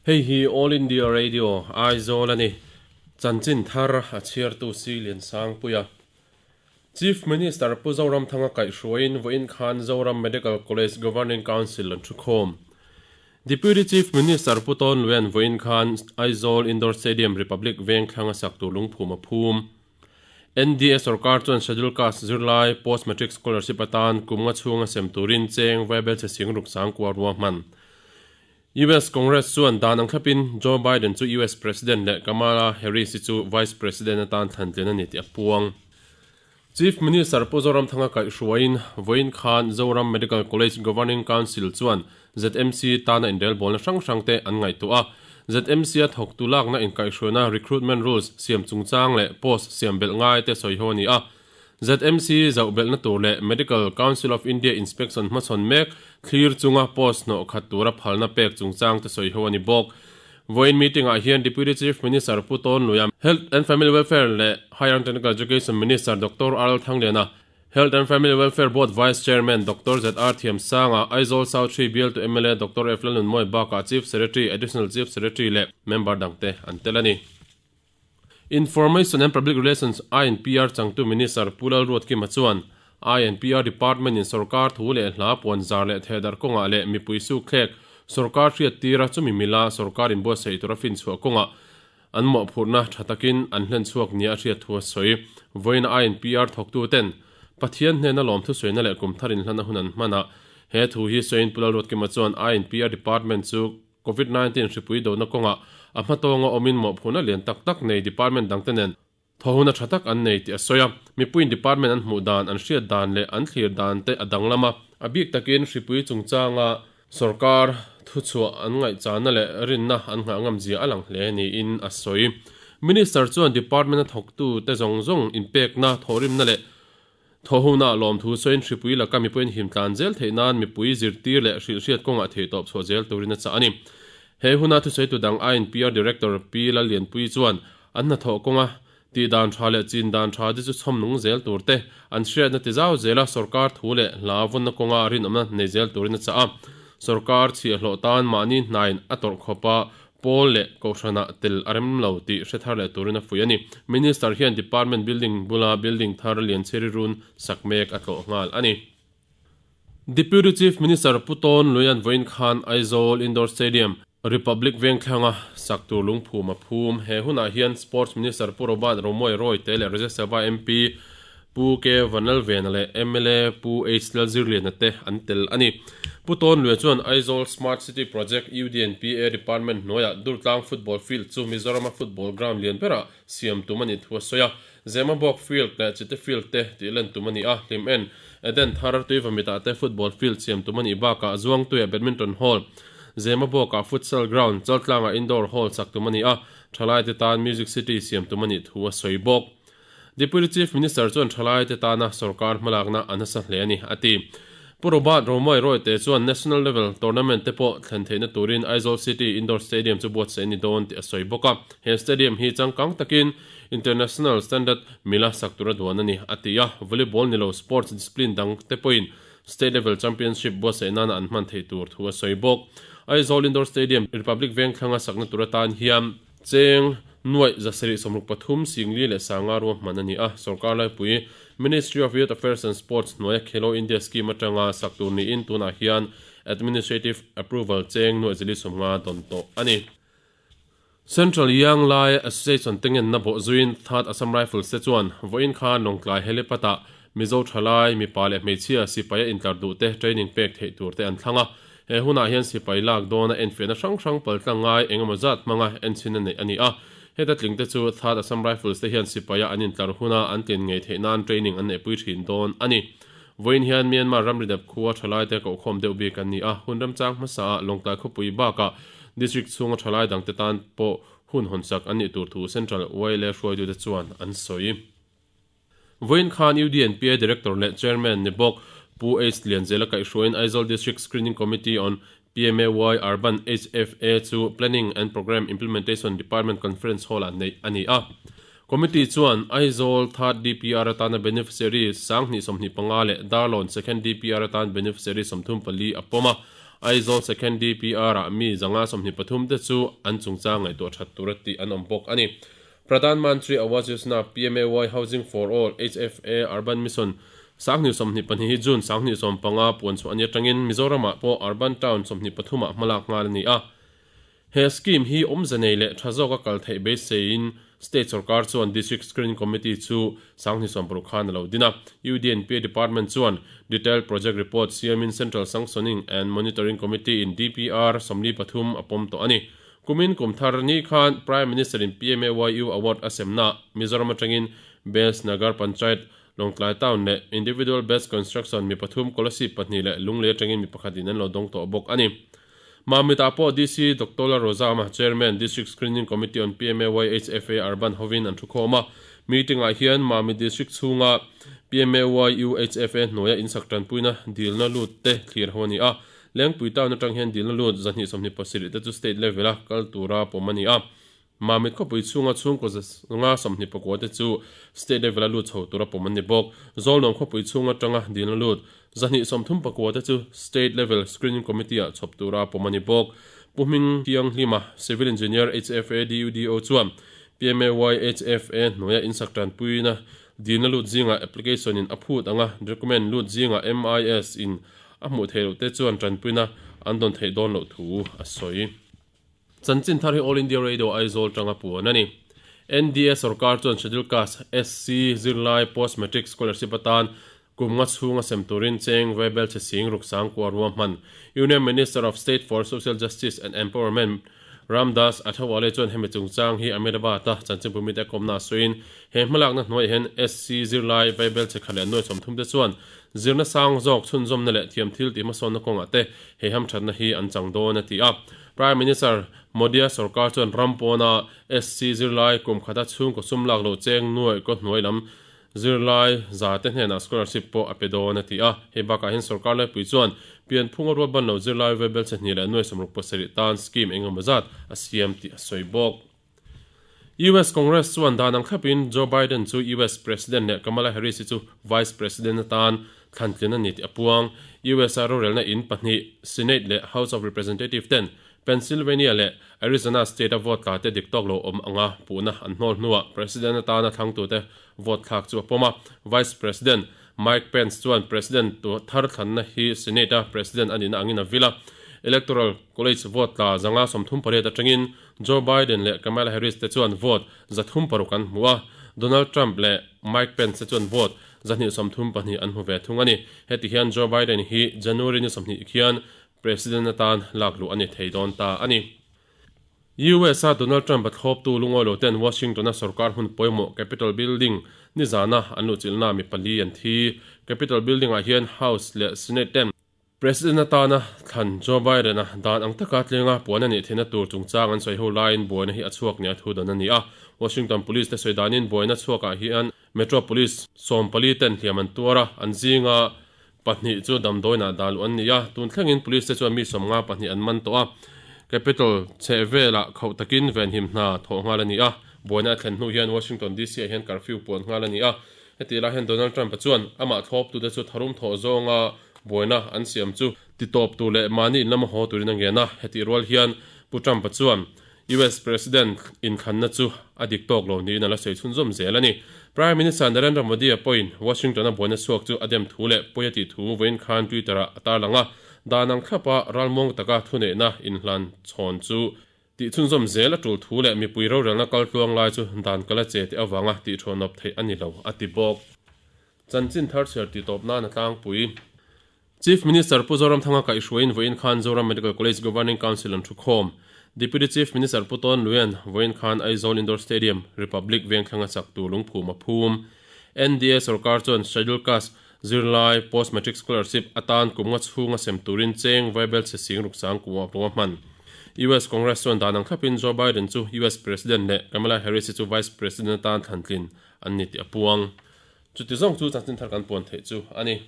Hei hi All India Radio, Aizawl a ni. Chanchin thar a chhiartu Si Liansangpuia. Chief Minister Pu Zoramthanga kaihhruaiin vawiin khan Zoram Medical College Governing Council an thukhawm. Deputy Chief Minister Pu Tawn Luian vawiin khan Aizawl Indoor Stadium Republic Vengthlanga sak tur lungphum a phum. NDA sorkar chuan Schedule Caste zirlai Post Matric Scholarship atan kum nga chhunga sem turin cheng vaibelchhe sing ruk sangkua rua hman. US Congress chuan dan ang thlapin Joe Biden chu US President leh Kamala Harris-i chu Vice President atan thlantlin a ni tih a puang. Chief Minister Pu Zoramthanga kaihhruaiin vawiin khan Zoram Medical College Governing Council chuan ZMC tana inrelbawlna hrang hrangte an ngaihtuah a. ZMC-a thawktu lakna inkaihhruaina recruitment rules siam chungchang leh post siam belh ngaite sawi ho a ni a. ZMC zauh belhna tur leh Medical Council of India inspection hmachhawn mek thlir chunga post hnawh khat tura phalna pek chungchangte sawi ho a ni bawk. Vawiin meeting-ah hian Deputy Chief Minister Pu Tawn Luia, Health and Family Welfare leh Higher and Technical Education Minister Doctor R Thangliana, Health and Family Welfare Board Vice Chairman Doctor ZR Thiamsanga, Aizawl South Hree bialtu mla Doctor F Lalnunmawi bakah Chief Secretary, Additional Chief Secretary leh member dangte an tel a ni. Information and Public Relations, INPR, changtu Minister Pu Lalruatkima chuan INPR Department-in sorkar thu leh hla puan zar leh thehdar kawngah leh mipui sukthlek sorkar hriattira chumi mila sorkar inbuatsaih tura finchhuah kawngah An mawhphurhna tha takin an hlen chhuak nia a hriat thu a sawi. Vawiin INPR thawktuten Pathian hnena lawmthu sawiina leh kum thar inhlana hun an hman a, he thu hi sawiin Pu Lalruatkima chuan INPR Department chu Covid 19 hripui dona kawngah a hmatawnga awmin mawhphurhna lian tak tak nei department dangte nen thawhuna tha tak an nei tih a sawi a. Mipuiin department an hmuh dan, an hriat dan leh an thlir dan te a danglam a, a bik takin hripui chungchanga Sorkar thuchhuah an ngaihchahna leh rinna an nghah ngam zia a lang hle niin a sawi. Minister chuan department-a thawktute zawng zawng inpekna, thawhrimna leh thawhhona lawmthu sawiin hripui laka mipui an him tlan zel theih nan mipui zirtir leh hrilhhriat kawngah theihtawp chhuah zel turin a chah a ni. He huna thusawitu dang INPR Director Pi Lallianpuii chuan an hnathawh kawnga Tih dan tha leh chin dan tha te chu chhawm nung zel tur te, an hriatna ti zau zela sorkar thu leh hla vawnna kawnga rinawmna nei zel turin a chah a. Sorkar chhiahhlawh tan mahni hnain a tawrh khawpa pawl leh kohhranah tel a rem lo tih hre thar leh turin a fuih a ni. Minister hian Department building bula building thar Lianchheri run sak mek a tlawh nghal a ni. Deputy Chief Minister Pu Tawn Luian vawiin khan Aizawl Indoor Stadium, Republic Vengthlanga sak tur lungphum a phum. He hunah hian Sports Minister Pu Robert Romawia Royte leh Rajya Sabha MP Pu K Vanlalvena leh mla Pu H Lalzirliana te an tel a ni. Pu Tawn Luia chuan Aizawl Smart City Project UDNPA Department hnuaiah Durtlang Football Field chu Mizorama football ground lian berah siam tum a nih thu a sawi a. Zemabawk Field leh Chite Field te tih len tum a ni a, hlim en, Eden Thar, Tuivamitah te football field siam tum a nih bakah Zuangtuia Badminton Hall, Zemabawkah Futsal Ground, Chaltlangah Indoor Hall sak tum a ni a, thalaite tan Music City siam tum a nih thu a sawi bawk. Deputy Chief Minister chuan thalaite tana sorkar hmalakna a nasa hle a ni, a ti. Pu Robert Romawia Royte chuan National Level Tournament te pawh thlen theihna turin Aizawl City Indoor Stadium chu buatsaih a ni dawn tih a sawi bawk a, he stadium hi changkang takin International Standard mila sak tura duan a ni, a ti a. Volleyball ni lo sports discipline dang te pawhin State Level Championship buatsaih nana an hman theih tur thu a sawi bawk. Aizawl Indoor Stadium, Republic Vengthlanga sakna tur atan hian cheng nuaih zasarih 63 singli leh sanga ruahman a ni a. Sorkar laipui Ministry of Youth Affairs and Sports hnuaia Khelo India Scheme atanga sak tur niin tunah hian Administrative Approval cheng nuaih zali 50 dawn tawh a ni. Central Young Lai Association te ngenna bawh zuiin Third Assam Rifles te chuan vawiin khan Lawngtlai Helipad-ah Mizo thalai, mipa leh hmeichhia sipaia intlar duh te training pek theih tur te an thlang a. He hunah hian sipai lak dawna enfiahna hrang hrang paltlang ngai engemaw zat hmanga enchhin a neih a ni a. Heta tling te chu Third Assam Rifles te hian sipaia an intlar huna an tlin ngei theih nan training an neihpui thin dawn a ni. Vawiin hian Myanmar ramri dep khua thalaite kohkhawm deuh bik an ni a, hun remchang hmasaah Lawngtlai khawpui bakah District chhunga thalai dangte tan pawh hun hawnsak an nih tur thu Central YLA hruaitute chuan an sawi. Vawiin khan UDNPA Director leh Chairman ni bawk Pu H Lianzela kaihhruaiin Aizawl District Screening Committee on PMAY Urban HFA chu Planning and Programme Implementation Department Conference Hall-ah neih a ni a. Committee chuan Aizawl Third DPR atana beneficiary 2025 leh Darlawn Second DPR atan beneficiary 34 a pawm a. Aizawl Second DPR ah mi 523 te chu an chungchang ngaihtuah that tura tih an awm bawk a ni. Pradhan Mantri Awas Yojana, PMAY, Housing for All, HFA, Urban Mission 2022 hi June 2015 puan chhuah a ni atangin Mizoramah pawh Urban Town 23 ah hmalak nghal a ni a. He scheme hi awmze nei leh tha zawka kal theih beiseiin State sorkar chuan District Screening Committee chu 2060 khan a lo din a. UDNPA Department chuan Detailed Project Report siamin Central Sanctioning and Monitoring Committee in DPR 43 a pawm tawh a ni. Kumin kum thar ni khan Prime Minister in PMAYU Award a semna Mizoram atangin Best Nagar Panchayat Lawngtlai Town leh Individual Best Construction mi pathum Kolasib pahnih leh Lunglei atangin mi pakhatin an lo dawng tawh bawk a ni. Mamit-ah pawh DC Doctor Lalrozama, Chairman, District Screening Committee on PMAYHFA Urban hovin an thukhawm a. Meeting-ah hian Mamit District chhunga PMAYUHFA hnuaia insak tanpuina dilna lut te thlir ho a ni a. Lengpui town atang hian dilna lut 227 te chu state level-a kal tura pawm a ni a. Mamit khawpui chhunga chhungkaw 129 te chu state level-a lut chho tura pawm an ni bawk. Zawlnuam khawpui chhung atanga dilna lut 239 te chu state level screening committee-ah chhawp tura pawm a ni bawk. Pu Hming Thianghlima, Civil Engineer HFA DUDO chuan PMAY HFA hnuaia insak tanpuina dilna lut zingah application in a phut anga document lut zingah MIS in a hmuh theih loh te chuan tanpuina an dawn theih dawn loh thu a sawi. Chanchin thar hi All India Radio Aizawl tanga puan a ni. NDA sorkar chuan Schedule Caste, SC, zirlai Post Matric Scholarship atan kum nga chhunga sem turin cheng Vaibel che sing ruk sang kua rua hman. Union Minister of State for Social Justice and Empowerment Ramdas Athawale chuan hemi chungchang hi Ahmedabad-a chanchinpui mite kawmna a sawiin he hmalakna hnuaiah hian SC zirlai Vaibel che khat leh nuai 30 te chuan zirna sang zawk chhunzawmna leh thiam thil tih hmasawnna kawngah te he hamthatna hi an chang dawn a ti a. Prime Minister Modi-a sorkar chuan ram pawna SC zirlai kum khata chhungkaw sum lak loh cheng nuai kaw hnuai lam zirlai za te hnenah scholarship pawh a pe dawn a ti a. Hei bakah hian sorkar laipui chuan pianphunga ruat ban lo zirlai vaibel che hnih leh nuai 67 tan scheme engemaw zat a siam tih a sawi bawk. US Congress chuan dan ang thlapin Joe Biden chu US President leh Kamala Harris hi chu Vice President atan thlantlin a ni tih a puang. US-a rorelna in pahnih, Senate leh House of Representative ten Pennsylvania leh Arizona state-a vote tla te dik tawk lo awm anga puhna an hnawl hnuah President atana thlangtute vote thlak chu a pawm a. Vice President Mike Pence chuan President thar thlanna hi Senate-a President a nihna angin a vil a. Electoral College vote tla 138 atangin Joe Biden leh Kamala Harris te chuan vote 306 an hmu a, Donald Trump leh Mike Pence te chuan vote 232 an hmu ve thung a ni. Heti hian Joe Biden hi January ni 20 khian President atan lak luh a ni thei dawn ta a ni. US-a Donald Trump-a thlawptu lungawi lo ten Washington-a sorkar hmun pawimawh Capitol Building nizana an luhchilhna mi pali an thi. Capitol Building-ah hian House leh Senate ten President atana thlan Joe Biden-a dan ang taka tlenga puan a nih theihna tur chungchang an sawi ho laiin buaina hi a chhuak nia thu dan a ni a. Washington Police te sawi danin buaina chhuakah hian Metro Police 14 ten hliam an tuar a, an zinga pahnih chu damdawiinah dah luh an ni a. Tun thlengin Police te chuan mi 52 an man tawh a, Capitol chheh velah khauh takin venhim hna thawh nghal a ni a. Buaina a thlen hnu hian Washington DC-ah hian curfew puan nghal a ni a. Heti lai hian Donald Trump-a chuan amah thlawptute chu tharum thawh zawnga buaina an siam chu titawp tur leh mahni in lama haw turin a ngen a. Hetih rual hian Pu Trump-a chuan US President inthlanna chu a dik tawk lo niin a la sawi chhunzawm zel a ni. Prime Minister Narendra Modi-a pawhin Washington-a buaina chhuak chu a dem thu leh pawi a tih thu vawiin khan Twitter-ah a tarlang a, dan ang thlapa ralmuang taka thuneihna inhlan chhawn chu Tih chhunzawm zel a tul thu leh mipui rorelna kal tluang lai chu dan kal a che tih avanga tih thuanawp theih a ni lo, a ti bawk. Chanchin thar chhiar tih tawp nan a tlangpui. Chief Minister Pu Zoramthanga kaihhruaiin vawiin khan Zoram Medical College Governing Council an thukhawm. Deputy Chief Minister Pu Tawn Luian vawiin khan Aizawl Indoor Stadium, Republic Vengthlanga chak tur lungphum a phum. NDA sorkar chuan Schedule Caste zirlai Post Matric Scholarship atan kum nga chhunga sem turin cheng vaibel chhe sing ruk sang kum a hman. US Congress chuan dan ang thlapin Joe Biden chu US President leh Kamala Harris hi chu Vice President atan thlantlin an ni tih a puang. Chuti zawng chu chanchin thar kan puan theih chu a ni.